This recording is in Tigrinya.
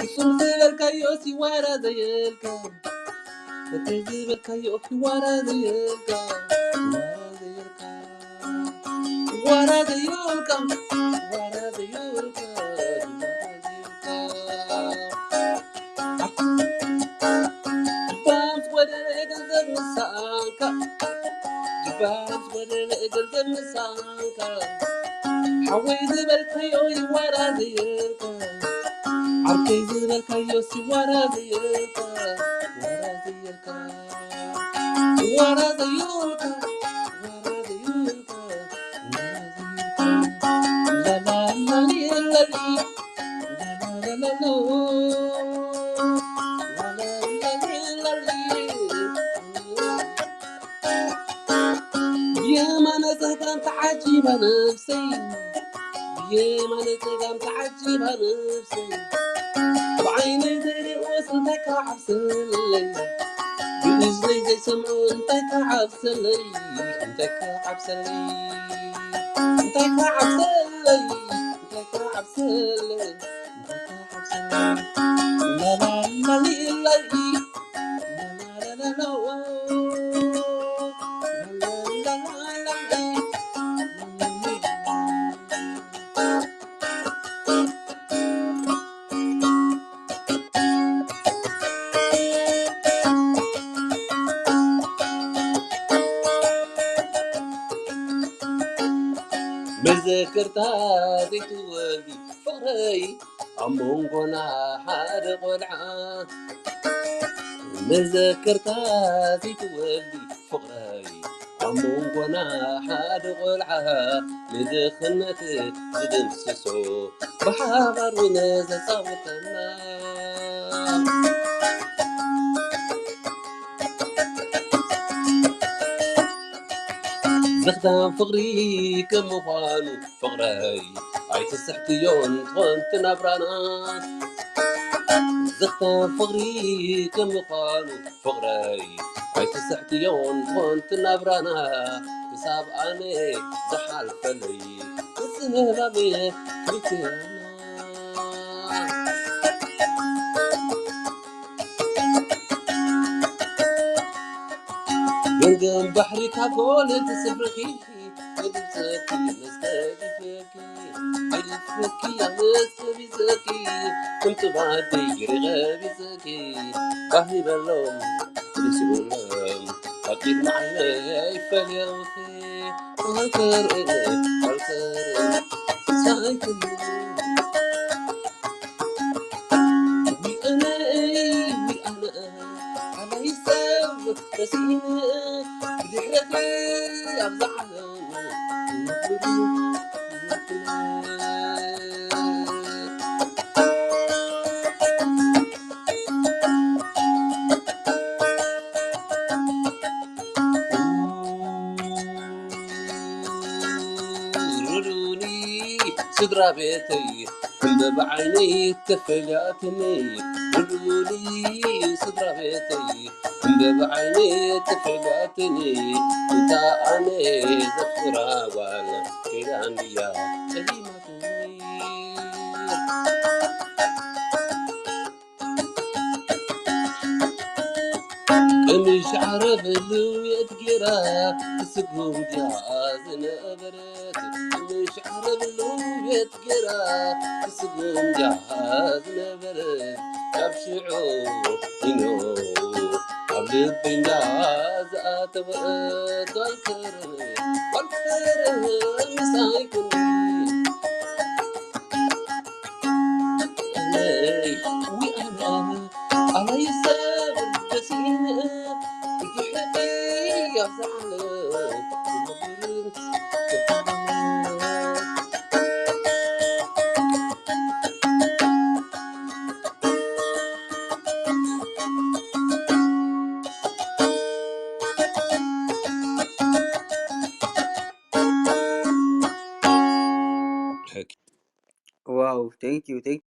ፍጹም ዝበልካዮ ሲዋራ ዘየልካ፣ እቲ ዝበልካዮ ሲዋራ ዘየልካ፣ ሲዋራ ዘየልካ፣ ሲዋራ ዘየልካ፣ ሲዋራ ዘየልካ፣ ሲዋራ ዘየልካ። ድባብ ዝጎደለ ገንዘብ ምሳንካ፣ ድባብ ዝጎደለ ገንዘብ ምሳንካ፣ ሓወይ ዝበልካዮ ይዋራዘየልካ፣ ዓርከይ ዝበልካዮ ሲዋራዘየልካ፣ ዋራዘየልካ፣ ዋራዘየልካ፣ ዋራዘየልካ፣ ዋራዘየልካ። ላላላሊላሊ። ብየማነ ጸጋም ተዓጂባ ነፍሰይ፣ ብየማነ ጸጋም ተዓጂባ ነፍሰይ፣ ብዓይነይ ዘይርእዮስ እንታይ ክዓብሰለይ፣ ብእዝነይ ዘይሰምዖ እንታይ ክዓብሰለይ፣ እንታይ ክዓብሰለይ፣ እንታይ ክዓብሰለይ፣ እንታይ ክዓብሰለይ። መዘከርታ ዘይትወልዲ ፍቕረይ ኣብ መንጎና ሓደ ቆልዓ፣ መዘከርታ ዘይትወልዲ ፍቕረይ ኣብ መንጎና ሓደ ቆልዓ፣ ንድኽነት ዝድምስሶ ብሓባር እውን ዘጻውተና። ዘኽታም ፍቕሪ ከም ምዃኑ ፍቕረይ ኣይትስሕትዮን ትኾን ትናብራና። ዘኽታም ፍቕሪ ከም ምዃኑ ፍቕረይ ኣይትስሕትዮን ትኾን ትናብራና። ክሳብ ኣነ ዝሓልፈለይ ክስህባብ ክልቴና። ገምገም ባሕሪ ካብ ጎል ትስፍርኺ፣ ከግብጸኪ መስተጊፈኪ፣ ገዲፈኪ ኣብ መስተቢዘኪ፣ ክምቲ ባደይ ገይረ ቀቢጸኪ፣ ባህሪ በሎም ደስ ይብሎም፣ ኣብ ቅድሚ ዓይነይ ፈለውኺ፣ ኣልከርን፣ ኣልከርን፣ ሳይክል። ዊኣነ፣ ዊኣነ፣ ኣበይ ሰብ ተሲእነ፣ ብድሕረተይ ኣብዛ ዓለም። ርዱኒ ስድራ ቤተይ፣ ዕምበባ ዓይነይ ተፈልያትኒ። ርዱኒ ስድራ ቤተይ፣ ዕምበባ ዓይነይ ተፈልያትኒ። እንታ ኣነ ዘፍቅራ ጓል ከይዳ እንድያ ጸሊማትኒ። ቀምሽ ዓረብ ልውየት ጌራ ትስጉም ድያ ዝነበረት? ቀምሽ ዓረብ ልውየት ጌራ ትስጉም ድያ ዝነበረት? ካብ ሽዑ ኢኖ ኣብ ልበይ እንዳ ዝኣተወት፣ ጓል ከረን፣ ጓል ከረን ምሳይ ኩኒ። ኣነይ፣ ዊ ኣነ፣ ኣነይ ሰብ ደሲነ፣ ብድሕረተይ ኣብዛ ዓለም። Wow, thank you, thank